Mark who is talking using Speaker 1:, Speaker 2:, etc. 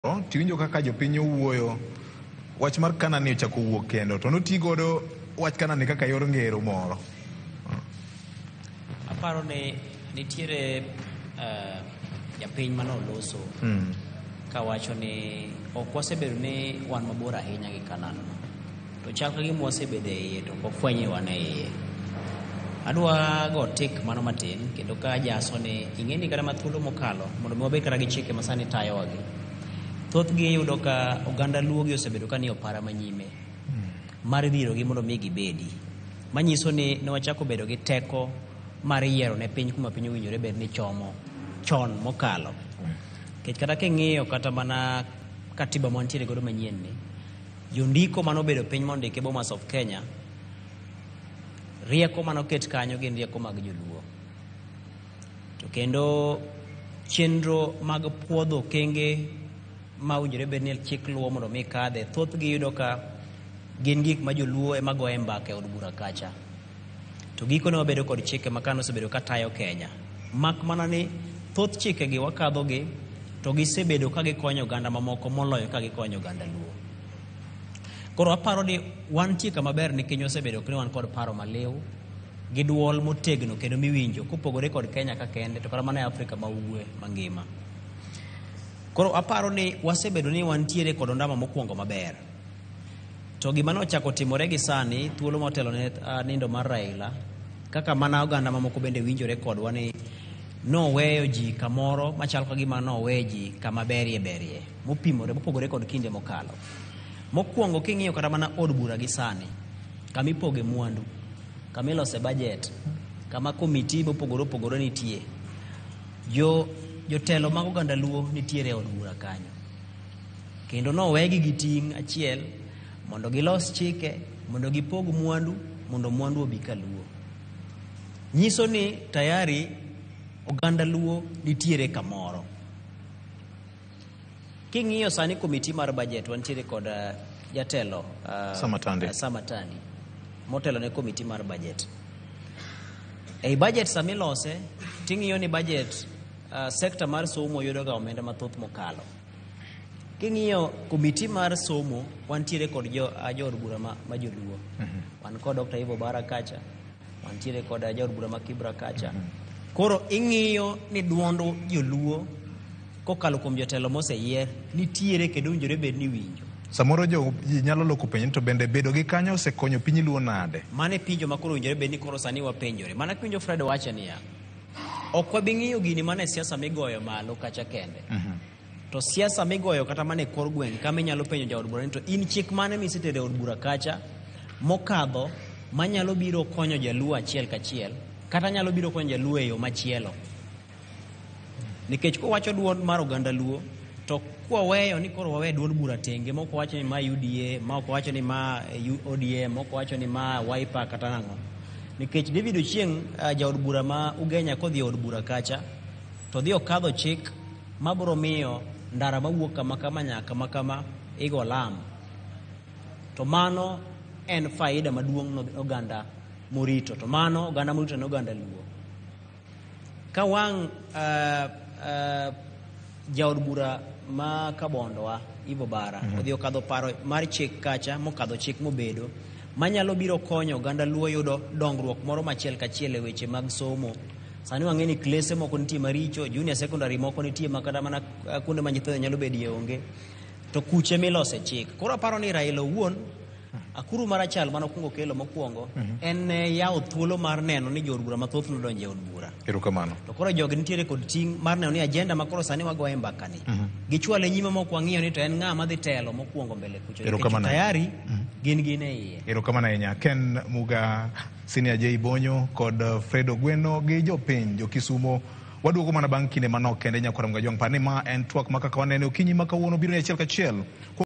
Speaker 1: Tiwinjo kaka jopiny owuoyo, wach mar Canaan ni ochako wuok kendo to noti godo wach Canaan ni kaka yor ngero moro.
Speaker 2: Aparo ni nitiere japiny manoloso kawacho ni ok wasebedo ni wan mabor ahinya gi Canaan no. To chal ka gima wasebedo e iye to ok wafweny ni wan e iye. Adwa go tik mano matin kendo ka ajaso ni ing'e ni kata ma thuolo mokalo mondo mi wabed kata gi chike ma sani tayowa gi. Thothgi iyudo ka oganda Luo gi osebedo ka nie opara manyime mar dhirogi mondo mi gibedi. Manyiso ni ne wachako bedo gi teko mar yiero ne piny kuma piny owinjore bed ni chomo chon mokalo. Nikech kata king'iyo kata mana katiba mantiere godo manyien ni, jondiko manobedo piny mondike Bomas of Kenya, rieko manoket kanyo gin rieko mag joluo. To kendo chenro mag puodho okenge ma owinjore bed ni chik luwo mondo mi kadhe, thothgi iyudo ka gin gik ma joluo ema goye mbaka e od bura kacha. To gikone wabedo kod chike ma kano osebedo ka tayo Kenya. Mak mana ni thoth chike gi wakadho gi to gisebedo ka gikonyo oganda mamoko moloyo ka gikonyo oganda Luo. Koro aparo ni wantie kama ber nikech wasebedo ni wan kod paro maliw gi duol motegno kendo miwinjo kopogore kod Kenya ka kende to kata mana e Afrika ma ugwe mangima. Koro aparo ni wasebedo ni wantiere kod ondamo mokwongo maber. To gima nochako timore gi sani thuolo motelo ne nindo mar Raila, kaka mana oganda mamoko bende winjore kodwa ni noweyo ji kamoro machal ka gima nowe ji kama berie berie mopimore mopogore kod kinde mokalo. Mokwongo king'iyo kata mana od bura gi sani, kama ipoge mwandu, kama ilose budget, kama komiti mopogore opogore nitie, jotelo mag oganda Luo nitiere e od bura kanyo. Kendo nowegi gi ting' achiel mondo gilos chike, mondo gipog mwandu, mondo mwandu obi kaluo. Nyiso ni tayari oganda Luo nitiere kamoro. King'iyo sani komiti mar budget wantiere kod jatelo
Speaker 1: Samatandi.
Speaker 2: Samatandi motelo ne komiti mar budget. Ei budget samilose ting'iyo ni budget sekta mar somo yudo ga omenda mathoth mokalo. King'iyo komiti mar somo wantiere kod jood bura ma joluo. Wan kod Dr. Ivo Bara kacha, wantiere kod jaod bura ma Kibra kacha. Koro ing'iyo ni duond joluo kokalo kuom jotelo moseyier nitiere kendo owinjore bed ni winjo.
Speaker 1: Samoro ji nyalo loko penjo to bende bedo gi kanyo osekonyo piny Luo nade?
Speaker 2: Mano e penjo ma koro owinjore bed ni koro sani wapenjore. Mana kiwinjo Fred wacho niya, ok wabi ng'iyo gini mana e siasa migoyo malo kacha kende. To siasa migoyo kata mana e kor gweng' kama inyalo penjo jaod bura ni to in chik mane misetero e od bura kacha mokadho manyalo biro konyo jaluo achiel kachiel kata nyalo biro konyo jaluo e yo machielo. Nikech kowacho duond mar oganda Luo to kwaweyo ni koro wawe duond bura tenge mok wacho ni ma UDA, ma ok wacho ni ma ODM, mok wacho ni ma Wiper kata nang'o. Nikech David Ochieng' jaod bura ma Ugenya kodhi e od bura kacha to dhi okadho chik mabiro miyo ndara mawuok kama kama nyaka kama kama igo lam. To mano en faida maduong' ne oganda morito. To mano oganda morito en oganda Luo. Ka wang' jaod bura ma Kabondowa Ivo Bara odhi okadho paro mar chik kacha mokadho chik mobedo manyalo biro konyo oganda Luo yudo dongruok moro machiel kachiel e weche mag somo. Sani wang'e ni klese moko nitie maricho, junior secondary moko nitie ma kata mana kuonde ma nyithindo nyalo bedie onge. To kuche milose chik. Koro aparo ni Raila owuon akuru marachar manokwongo kelo mokwongo en yawo thuolo mar neno ni jood bura mathoth nodonjo e od bura.
Speaker 1: Erokamano.
Speaker 2: To koro jogi nitiere kod ting' mar neno ni agenda ma koro sani wagoye mbaka ni gichwale nyime mok wang'iyo ni to en ng'a madhi telo mokwongo mbele kucho.
Speaker 1: Erokamano.
Speaker 2: Tayari gin e iye.
Speaker 1: Erokamano ahinya. Ken Muga, Senior J Bonyo kod Fred Ogweno gi jopiny jo Kisumo. Waduogo mana bang' kinde manok kende nyakwar Mgajwang' par ni ma en twak ma kaka wanene okinyi ma kawuono biro ni achiel kachiel.